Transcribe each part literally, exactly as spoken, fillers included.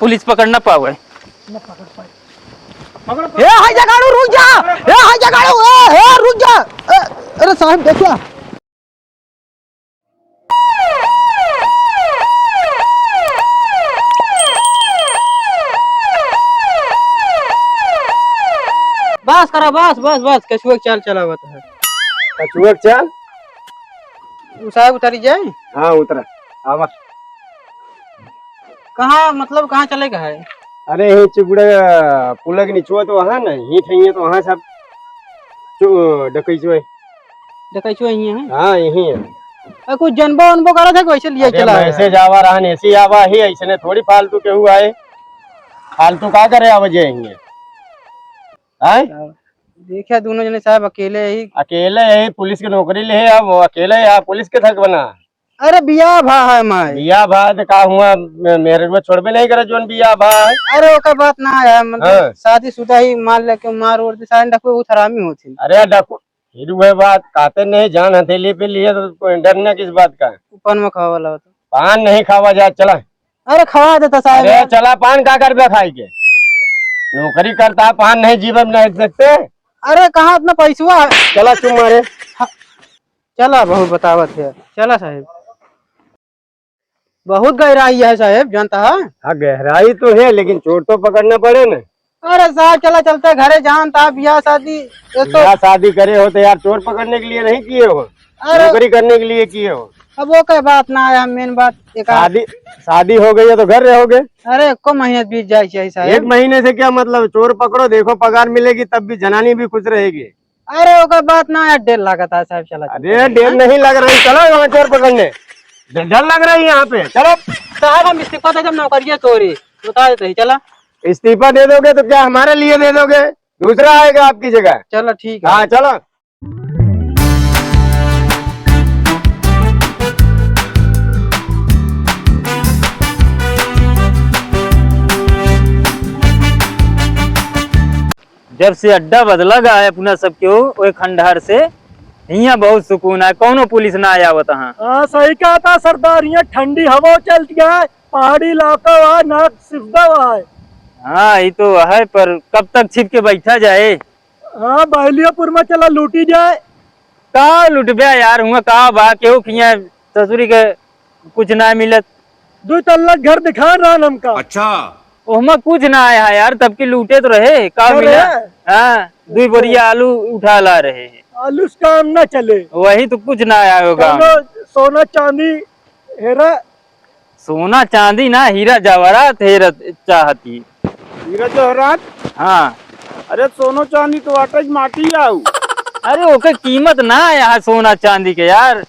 पुलिस पकड़ ना पावे। ए, हाय जगाड़ू, रुक जा। ए, हाय जगाड़ू, ए, ए, रुक जा। ए, अरे साहब, देखिया। बस करा, बस, बस, बस, कछुआ के चाल चलावत है। कछुआ के चाल? उ साहब उतरी जाए? हाँ, उतरा। आवा। कहाँ, मतलब, कहाँ चले का है? अरे, यही चिगुड़ा पुलक निचुआ तो वहाँ ना, यहीं ठइये तो वहाँ सब चु-, डकैचुए। डकैचुए यहीं है? हाँ, यहीं है। अरे, कुछ जनबो अनबो करत है कि वैसे लिए अरे, चला है? मैसेज आवा रहा, ऐसी आवा ही, ऐसने थोड़ी फालतू केहू आए। फालतू का करे आवे जे यहीं है? आए? देखिया, दोनों जने साहब अकेले ही। अकेले ही, पुलिस की नौकरी ले है, अब वो अकेले ही, आप पुलिस के थक बना। अरे बियाह भा है माय। बियाह भा तो का हुआ, मे-, मेहररुआ छोड़बे नहीं करे जोन बियाह भा है। अरे ओकर बात ना है, मतलब हाँ। शादीशुदा ही मान लेके मार ओर दे, सारे डकू बहुत हरामी होथिन। अरे डकू, फिर वह बात कहते नहीं, जान हथेली पे लिए तो कोई डरना किस बात का? ऊपर में खावा वाला होता। पान नहीं खावा जाए, चला। अरे खवा देता साहब अरे यार। चला, पान का करबे खाई के? नौकरी करता है, पान नहीं जीवन नहीं सकते। अरे कहाँ इतना पैसवा है? चला चुप मारे। हाँ। चला, बहुत बतावत है। चला साहेब, बहुत गहराई है साहेब, जानता है? हाँ, गहराई तो है, लेकिन चोर तो पकड़ना पड़े ना। अरे साहब, चला चलते घरे, जानता है, बियाह शादी, ये तो बियाह शादी करे हो तो यार, चोर पकड़ने के लिए नहीं किए हो, अरे नौकरी करने के लिए किए हो। अब वो क्या बात ना आया, मेन बात एक आ- शादी, शादी हो गई है तो घर रहोगे। अरे, एको महीना बीत जाए चाहिए साहेब। एक महीने से क्या मतलब, चोर पकड़ो, देखो पगार मिलेगी, तब भी जनानी भी खुश रहेगी। अरे ओकर बात ना यार, डेर लागत है साहब, चला। अरे डेर नहीं लग रही, चलो वहाँ चोर पकड़ने। डर, डर लग रही है यहाँ पे, चलो। साहब हम इस्तीफा दे जब नौकरिया चोरी, बता देते ही, चला। इस्तीफा दे दोगे तो क्या हमारे लिए दे दोगे? दूसरा आएगा आपकी जगह। चलो ठीक है। हाँ चलो। जब से अड्डा बदला गा है अपना सबके हो, ओए खंडहर से, हियाँ बहुत सुकून है, कौनो पुलिस ना आवत हाँ। हाँ, सही कहा था सरदार, हियाँ ठंडी हवा चलती है, पहाड़ी इलाका है, नाक सिवदा है। हाँ, ये तो है, पर कब तक छिप के बैठा जाए? हाँ, बहलियापुर में चला लूटी जाए। का लुटबे यार, हुआ का बा, केहू किया ससुरी के कुछ ना मिलत। दो तल्ला घर दिखा रहा हमका। अच्छा। ओहमा कुछ ना आया है यार, तब की लूटे तो रहे, का अरे। मिला? हाँ, दुई बोरिया आलू उठा ला रहे हैं। आलू से काम ना चले। वही तो कुछ ना आया होगा। चलो, सोना चांदी हेरा। सोना चांदी ना, हीरा जवाहरात हेरा चाहती। हीरा जवाहरात? हाँ। अरे सोनो चांदी तो आटे की माटी आऊ। अरे ओके कीमत ना है यहाँ सोना चांदी के यार।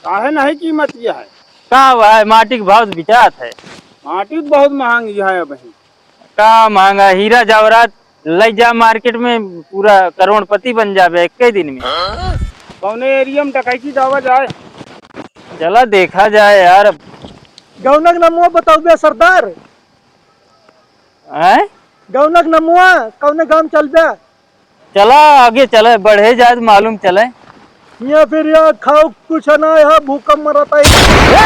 काहे नहीं कीमत यह है? का हुआ है, माटी के भाव से बिचात है। माटी तो बहुत महंगी है अब। का महंगा, हीरा जवाहरात ले जा मार्केट में, पूरा करोड़पति बन जाबे एक ही दिन में। कौने एरिया में डकैती दावा जाए? चला देखा जाए यार। गौनक नमुआ बताउबे सरदार। हैं? गौनक नमुआ कौने गांव चलबे? चला आगे चले, बढ़े जाए तो मालूम चले। यहाँ फिर यहाँ खाओ कुछ ना, यहाँ भूखा मरत है। ए,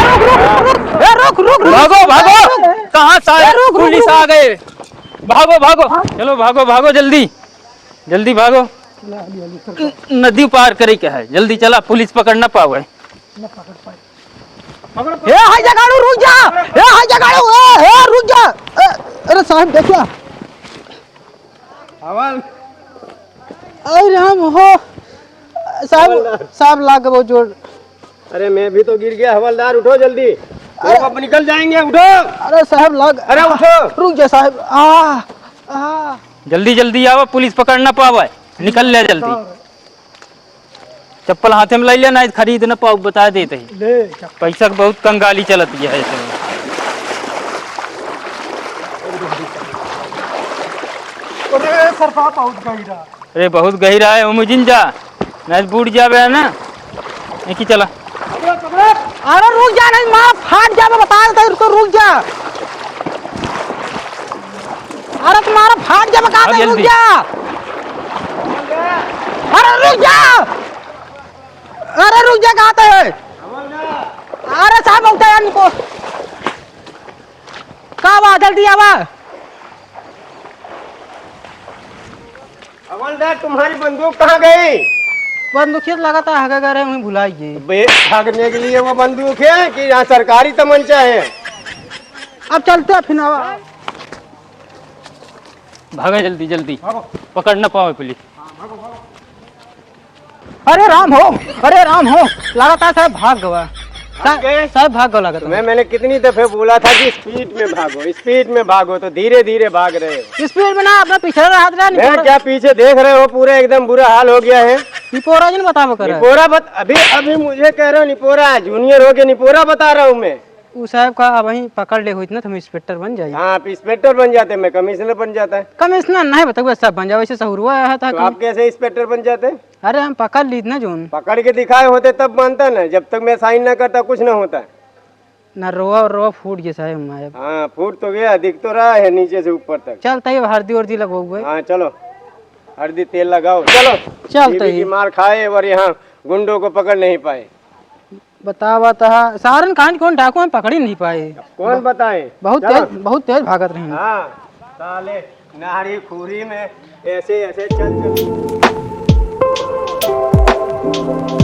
रुक, रुक, रुक, रुक, ए, रुक, रुक, रुक। भागो, भागो। ए, रुक। कहाँ सारे ए, रुक, रुक, पुलिस रुक। आ गए? भागो, भागो। चलो, भागो, भागो, जल्दी। जल्दी भागो। न-, नदी पार करे के है। जल्दी चला, पुलिस पकड़ ना पावे। ए, हाय जगाड़ू, रुक जा। ए, हाय जगाड़ू, ए, ए, रुक जा। ए, अरे साहब, देखिया। हवल। अरे राम हो। साहब, हवलदार। साहब, लाग बहुत जोर। अरे, मैं भी तो गिर गया, हवलदार, उठो जल्दी। अरे। आप निकल जाएंगे, उठो। अरे साहब, लाग। अरे, उठो। रुक जा साहब। आ, आ। जल्दी, जल्दी आवा, पुलिस पकड़ ना पावे। निकल ले जल्दी। चप्पल हाथे में ले लिया, नहीं खरीद न पाऊ, बता देते ही। ले, चप्पल। पैसा के बहुत कंगाली चलत है ऐसे में। अरे सरफा बहुत गहिरा। अरे बहुत गहिरा है, ओमे जिन जा, नहीं बूड़ जाबे है ना। एक ही चला। अरे रुक जा, नहीं मार फाट जाबे, बता देते ही, रुक, रुक जा। अरे तुम्हारा फाट जाबे, कहा हाँ, थे, रुक जल्दी। जा। अरे रुक जा, अरे रुक जा, कहा थे। अरे साहब, उठा यार इनको। का बा? जल्दी आवा। हवलदार, तुम्हारी बंदूक कहाँ गई? बंदूकिया तो लगातार हगे गए रहे, वहीं भुलाई गई। बे, भागने के लिए वो बंदूक है कि यहाँ सरकारी तमंचा है? अब चलते हैं फिर, आवा। भागा जल्दी, जल्दी। भागो। पकड़ ना पावे पुलिस। हाँ, भागो, भागो। अरे राम हो, अरे राम हो, लगातार साहब भाग गवा। भाग गए? साहब भाग गवा लगातार। तुम्हें मैंने कितनी दफे बोला था कि स्पीड में भागो, स्पीड में भागो, तो धीरे धीरे भाग रहे हो। स्पीड में ना, अपना पीछे रहा था, मैं निपोरा। क्या पीछे देख रहे हो, पूरा एकदम बुरा हाल हो गया है। निपोरा जी ने बतावा करा। निपोरा बत-, अभी, अभी मुझे कह रहे हो निपोरा, जूनियर हो के निपोरा बता रहा हूँ मैं। उ साहब का अब वहीं पकड़ ले होइत ना, तो हम इंस्पेक्टर बन जाई। हाँ, आप इंस्पेक्टर बन जाते, मैं कमिश्नर बन जाता है। कमिश्नर नहीं बता, सब बन जाओ, वैसे सहुरुआ आया था तो कि आप कैसे इंस्पेक्टर बन जाते? अरे हम पकड़ लीत ना जोन। पकड़ के दिखाए होते तब बनता ना, जब तक मैं साइन ना करता कुछ ना होता। ना रोआ, रोआ फूट गया साहब हमारे। हाँ, फूट तो गया, दिख तो रहा है नीचे से ऊपर तक। चलता ही हरदी उरदी लगवाओ भाई। हाँ, चलो, हरदी तेल लगाओ, चलो। चलता बीवी ही। की मार खाए और यहाँ गुंडों को पकड़ नहीं पाए। बतावा तहा, सारन कहानी कौन डाकू हम पकड़ ही नहीं पाए। कौन बताए? बहुत चलो। तेज, बहुत तेज भागत रही। हाँ, साले नारी खूरी में ऐसे, ऐसे चल, चल।